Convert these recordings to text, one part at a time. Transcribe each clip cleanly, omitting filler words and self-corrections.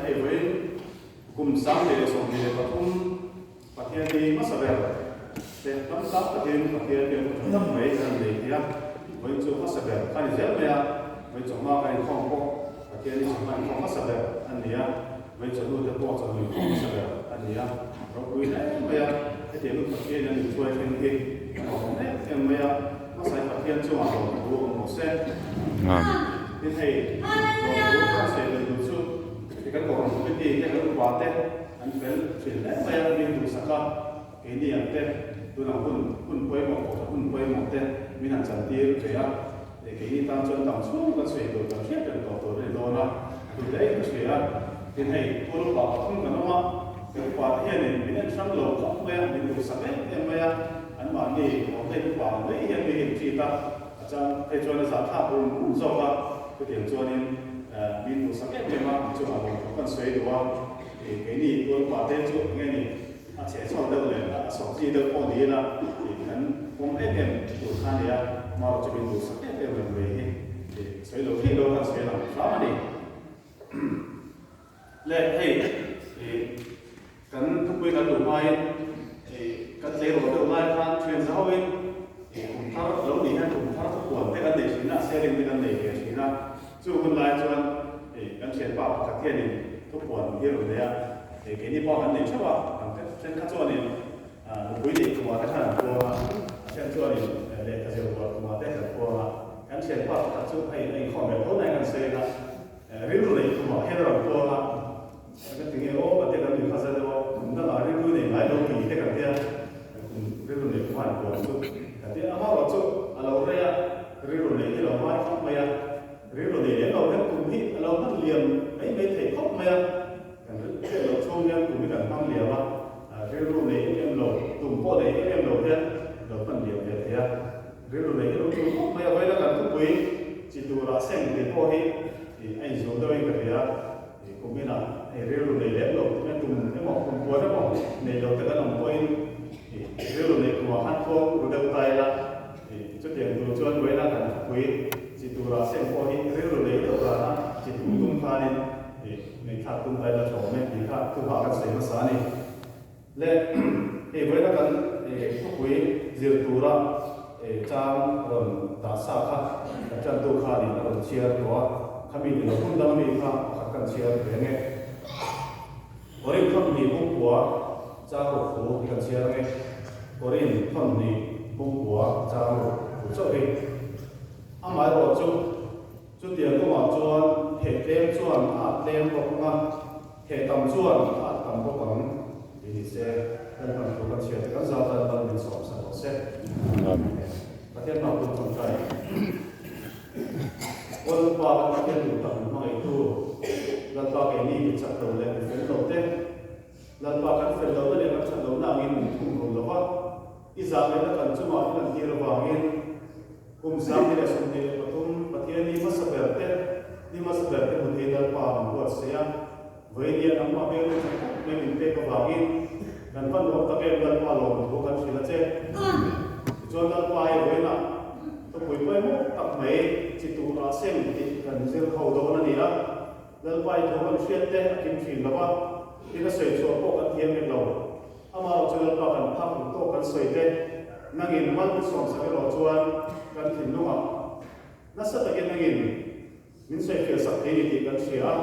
hei vawiin kum 2023 Pathian hi hmasa ber te hnam tam takin Pathian hian hun tha tak mai kan han nei thei a, vawiin chu hmasa ber kha ni zel mai a, vawiin chawhma kan inkhawm pawh Pathian hi chawhma inkhawm hmasa ber a ni a, vawiin chawhnu te pawh chawhnu inkhawm hmasa ber a ni a, ropui hle mai a, hetiang hun Pathian in a min hruai thleng hi a nuam em em mai a, hmasa hi Pathian chungah lawmthu awm rawh se. Tin hei lawmthu kan sawi belh duh chu hei kan kohhran committee te kan upa te, An fel thin hle mai a, min duhsak a, keini ang te tunah hun hun pawimawh pawh hun pawimawh te min han chantir ve a, leh keini tan chuan dam chhung kan sawi tur kan hriat reng tawh tur a ni dawn a, a duh hle in ka hria a, tin hei Pu Rupa pathum kan awm a, kan upa te hianin min en hrang lo khawp mai a, min duhsak em em mai a, anmahni awm hei upa ang mai hian mi in treat a, a chang phei chuan a zahthlak rum rum zawk a, chutiang chuanin min duhsak em em a, mi chungah lawmthu kan sawi duh a. Keini tualpa te chu enge ni a chhe chhuak deuh leh a sawk chi deuh pawh ni ila kan pawm em em tur kha nia, amaherawh chu min duhsak em em reng mai hi sawi lo thei lo kan sawi lang hram a ni. Le hei kan thupui kan duh hmain kan tleirawl deuh lai khan thian za hoin kum thar lo nih hian kum thar thupuan te kan nei thin a, sharing te kan nei ve thin a. Chu hun lai chuan kan thianpa pakhat hianin thupuan hi a rawn nei a, keini pawh kan nei theuh a, kan thenkhat chuanin nupui neih kumah te khan an puang a, a then chuanin lehkha zir bual kumah te kan puang a, kan thianpa pakhat chu hei a inkhawm ve tho nain kan sawi a, rilru neih kumah hian a rawn puang a, ka ti nge aw ka ti a, kan nui kha za deuh a, kum dangah rilru nei ngai lo mi te kan ti a, kum rilru neih kumah an puang chu ka ti a, amaherawh chu a lo rei a, rilru neih hi a lo ngai khawp mai a. Rilru nei lem lo hian kum hi a lo hman liam mai mai thei khawp mai a, kan hriat loh chhung hian kum hi kan hmang liam a, rilru nei em em lo, tum pawh nei em em lo hian lo hman liam ve thei a, rilru nei hi lo tul khawp mai a, vawiin a kan thupui chi turah seng tih pawh hi a inzul deuhin ka hria, kum inah hei rilru nei lem lo tum e tum emaw kum puan emaw nei lo te kan awm pawhin rilru nei kumah khan khuang ru deuh ta ila. Chutiang tur chuan vawiina kan thupui chi tura sem pawh hi rilru nei deuh rana chi tum tum khanin ngaihthlak tum ta ila tha awm e tih kha thuhah kan sawi hmasa a ni. Le hei vawiina kan thupui zir tura chang rawn dah sa kha kan tantu khanin a rawn chhiar tawh a, khami ni lo hmun dang ami kha pakhat kan chhiar ve ange. Korin thawmhnih pumkua chang ruk thu kan chhiar ange. Korin thawmhnih pumkua chang ruk thu chauh hi. Amaherawh chu, chutiang kawngah chuan theh tlem chuan a at tlem bawk ang a, theh tam chuan a at tam bawk ang tih ni se, kan hman thu kan chhiar te kan zau tan mal min sawm sak rawh se. Amen. Pathian hma pum tawngtai. Lalpa kan Pathian duh tak min hmangaihtu, Lalpa keini mi chak lo leh mi fel lo te, Lalpa kan fel lohna leh kan that lohna angin min thung run lo va, i zah lehna kan chungah i lantir avangin kum 2023 Pathian ni hmasa ber te, ni hmasa ber te hmu thei Lalpa min buat se a, vawinia nangmah hmel tha tak mai min pek avangin kan va nuam tak em Lalpa lawmthu kan hrilh a che. Tichuan Lalpa i vawiinah Thupui pawimawh tak mai chi turah seng tih kan zir ho dawn a ni a, Lalpa i thu kan hriat te a kim thin lo a, tin a sawi chhuah pawh kan thiam mek lo. Amaherawh chu Lalpa kan phak ruk tawk kan sawi te, nangin mal min sawmsak erawh chuan kan thinlungah nasa takin nangin min sawifiah sak thei ni tih kan hria a,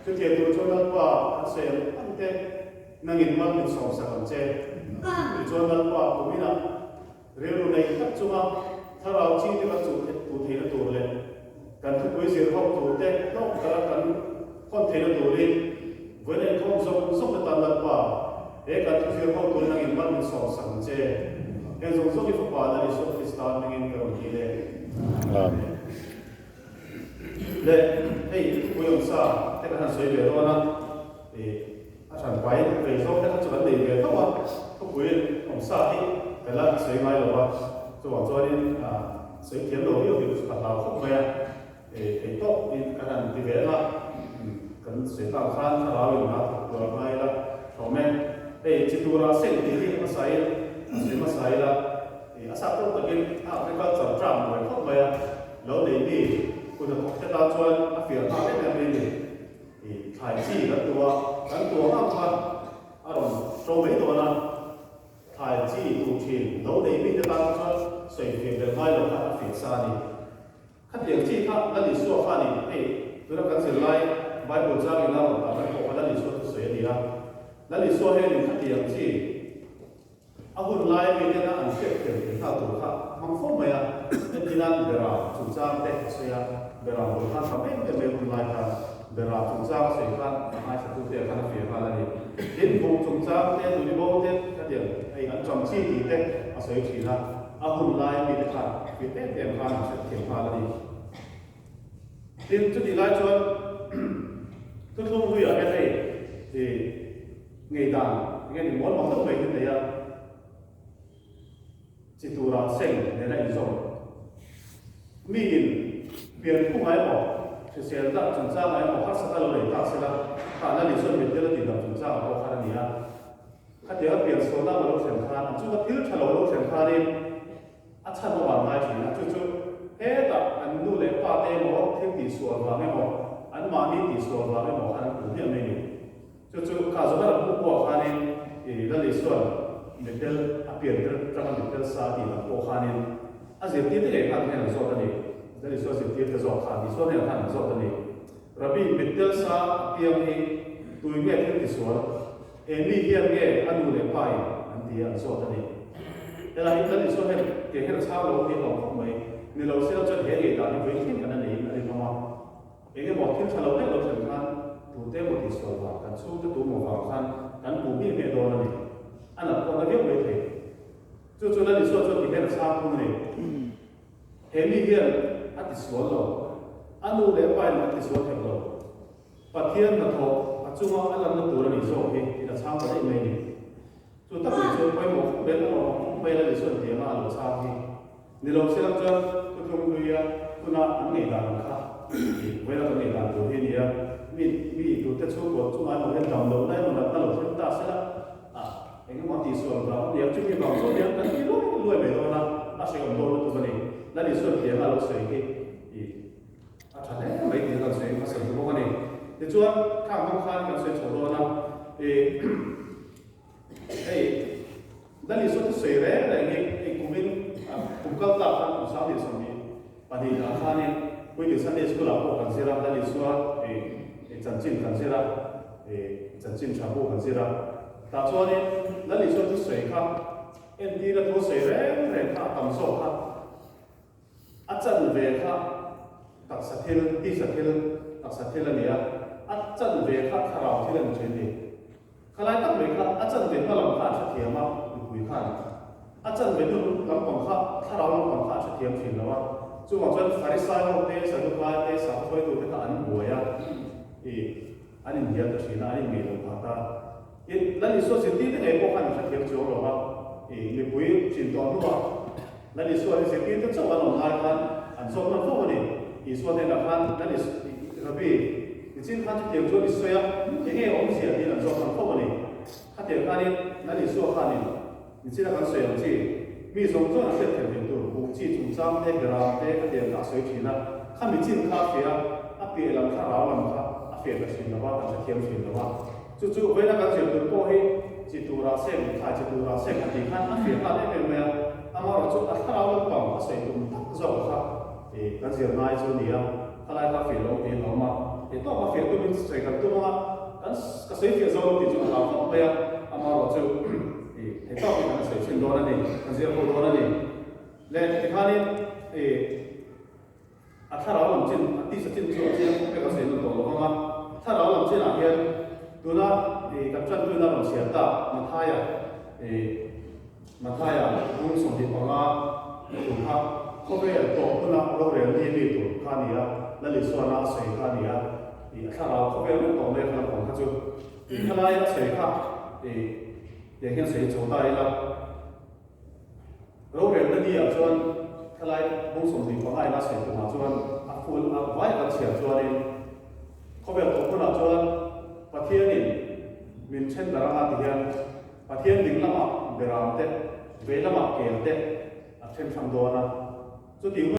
chutiang tur chuan Lalpa kan sawi ang ang te, nangin mal min sawmsak ang che. Tichuan Lalpa kuminah. Rilru nei tak chunga thlarau chi te kan chuh tu theihna tur leh kan thupui zir ho tur te hlawk taka kan hawn theihna turin vawiin inkhawm zawk zawk te tan Lalpa he kan thu zir ho tur nangin mal min sawm sak ang che. Heng zawng zawng i Fapa Lal Isua Krista hmingin ka rawn ti le. Amen. Le hei thupui awm sa te kan han sawi ve dawn a, A hran pain vei zawk te kha chu kan nei ve tho a, thupui awm sa hi ka la sawi ngai lo va, chuvang chuanin sawi thiam lo viau tih chu ka hlau khawp mai a, thei tawk in kan han ti ve ang a, kan sawi tak khan thlarau in a thawk tur a ngai ila hlawm e. Hei chi tura seng tih hi hmasa in a sawi hmasa ila, a sa tawk takin a agriculture term buai khawp mai a, lo nei mi hun a thawk te tan chuan a fiah nghal em em mai a ni. thlai chi kan tuh a, kan tuah ang kha a rawn ṭo mai dawn a, thlai chi tuh ṭhin lo nei mite tan chuan sawi fiah belh ngai lo kha a fiah sa a ni. Khatiang chi kha Lal Isua khanin hei tuna kan zirlai Bible changin a rawn tarlan pawh kha Lal Isua thusawi a ni a, Lal Isua hianin khatiang chi A hun laia miten a an hriat thiam thei nghal tur kha hmang fo mai a, entinan Beram chungchang te a sawi a, Beram bul khan tam em em mai hun lai khan Beram chungchang a sawi khan a ngaithlatute ah khan a fiah nghal a ni. Tin, Buk chungchang te, Nunibo te khatiang hei an ṭam chi tih te a sawi ṭhin a, a hun laia mite khan fiah em em khan an hriat thiam nghal a ni. Tin, chutih lai chuan thuthlung hluiah hian hei ih ngei dan enge ni mual mak deuh mai hi nei a, chi tura seng nena inzawm. Miin pian phunga emaw, hrisel dah chungchangah emaw harsatna lo nei ta sela, kha Lal Isuan mitdel a tih dam chungchangah pawh khan a ni a. Khatianga pian sualna emaw lo thlen khan, an chunga thil tha lo lo thlen khanin, A chhan a vang ngai thin a, chu chu hetah an nu leh pa te emaw thil tihsual vang emaw, an mahni tihsual vang emaw khan an puh hmiah mai ni. Chu chu kha Zohar a hmuh pawh khanin i Lal Isuan mitdel a pian tir atanga mitdel sa tih lam pawh khanin a zirtirte ngei khan hian an zawt a ni. Lal Isua zirtirte zawk khan Isua hnenah khan an zawt a ni. Rabbi, mitdel sa a piang hi tui nge thil tisual? Eng mi hian nge a nu leh pa in an ti a an zawt a ni. Helai hi Lal Isua hian ke hian a chhang lo hi a hlauh khawp mai. Ni lo sela chuan he ngei dan hi vawi thleng kan a neiin a rinawm a. Eng emaw thil tha lo hlek lo thlen khan tute emaw tihsual vang, kan chhungte tu emaw vang khan kan puh hmiah hmiah dawn a ni. A nat pawh na viau mai thei. Chu chu Lal Isua chuan ti hian a chhang thung a ni. He mi hian a tisual lo. A nu leh a pa in an tisual hek lo. Pathian hnathawh a chunga a lanna tur a nih zawk hi tiin a chhang ta daih mai a ni. Chu tak mai chuan pawimawh khawp mai a awm ang khawp mai a Isuan tianga a lo chhang hi. Ni lo se lam chuan thuthlung hluia huna an ngei dan ang kha tih vawiina kan ngei dan tur hi a ni a. Mi mi tute chhungkaw chungah emaw hian dam lohna emaw natna lo thleng ta sela a eng emaw a tihsual vang a niang chumi vang chu aniang kan ti luai luai mai dawn a, a hrehawm dawn lutuk a ni. Lal Isuan tianga a lo sawi hi ih. A tha hle mai tih kan sawi hmasa duh bawk a ni. Tichuan, khang hmang khan kan sawi chho dawn a, ih hei Lal Isua thusawi reng reng hi hei kumin kum kal tlak khan kum 2022 ah khanin Puitlin Sunday School ah pawh kan zir a, Lal Isua ih chanchin kan zir a, ih chanchin tha pawh kan zir a. Tah chuanin Lal Isua thusawi kha entira thusawi reng reng kha a tam zawk kha. A chanve kha taksa thil, tisa thil, taksa thil a ni a, a chanve kha thlarau thil a ni thin a ni. Khalai tak mai kha a chanve hma lam kha a hrethiam a, mipui khan a chanve hnu lampang kha thlarau lampang kha a hrethiam thin lo a. Chuvang chuan Farisai ho te, Sadukai te, Sakhaw te kha an buai a, ih an inhnial ta thin a, an inngeih lo phah ta. Tin, Lal Isua zirtirte ngei pawh khan an hrethiam chuang lo va, ih mipui chin tawh hnuah Lal Isua hi zirtirte chauh an awm lai khan an zawt hman fo a ni. Isua hnenah khan Lal Is Rabbi, nichin khan chutiang chuan i sawi a, enge awmzia tiin an zawt hman fo a ni. Khatiang khanin Lal Isua khanin nichina kan sawi ang chi, mi zawng chuan a hriat thiam theih tur buk chi chungchang te, beram te khatiang kha a sawi thin a, khami chin kha a fiah a, a piah lam kha rau lam kha a fiah ta thin lo va, kan hrethiam thin lo va. Chu chu vawiina kan zir tur pawh hi chi turah seng, thlai chi turah seng a tih khan a fiah nghal em em mai a, amaherawhchu a thlarau lampang a sawi tum tak zawk kha ih kan zir ngai chu a ni a, khalai kha fiah lo tiin a awm a, ih tawk a fiah tumin sawi kan tum anga kan ka sawi fiah zo lo tih chu a hlau khawp mai a, amaherawhchu ih thei tawkin kan sawi chhin dawn a ni, kan zir ho dawn a ni. Le tikhanin ih. A thlarau lam chin, a tisa chin chu a chiang khawp e ka sawi nawn tawh lo vang a. Thlarau lam chinah hian tuna ih kan tanpuina rawn chhiar tak Mathaia ih Mathaia bung 25 thu kha khawvel tawp huna rorel ni mi tur kha a ni a, Lal Isuana a sawi kha a ni a, ih a thlarau khawvel vek tawh mai a kha lampang kha chu ih khalaia a sawi kha ih tiang hian sawi chho ta ila. Rorelna ni ah chuan thalai bung 25 ina sawi tumah chuan a full a vai kan chhiar chuanin khawvel tawh hmunah chuan Pathianin min then darh anga ti hian Pathian ding lamah beram te, vei lamah kel te a then hrang dawn a. Chutih hun.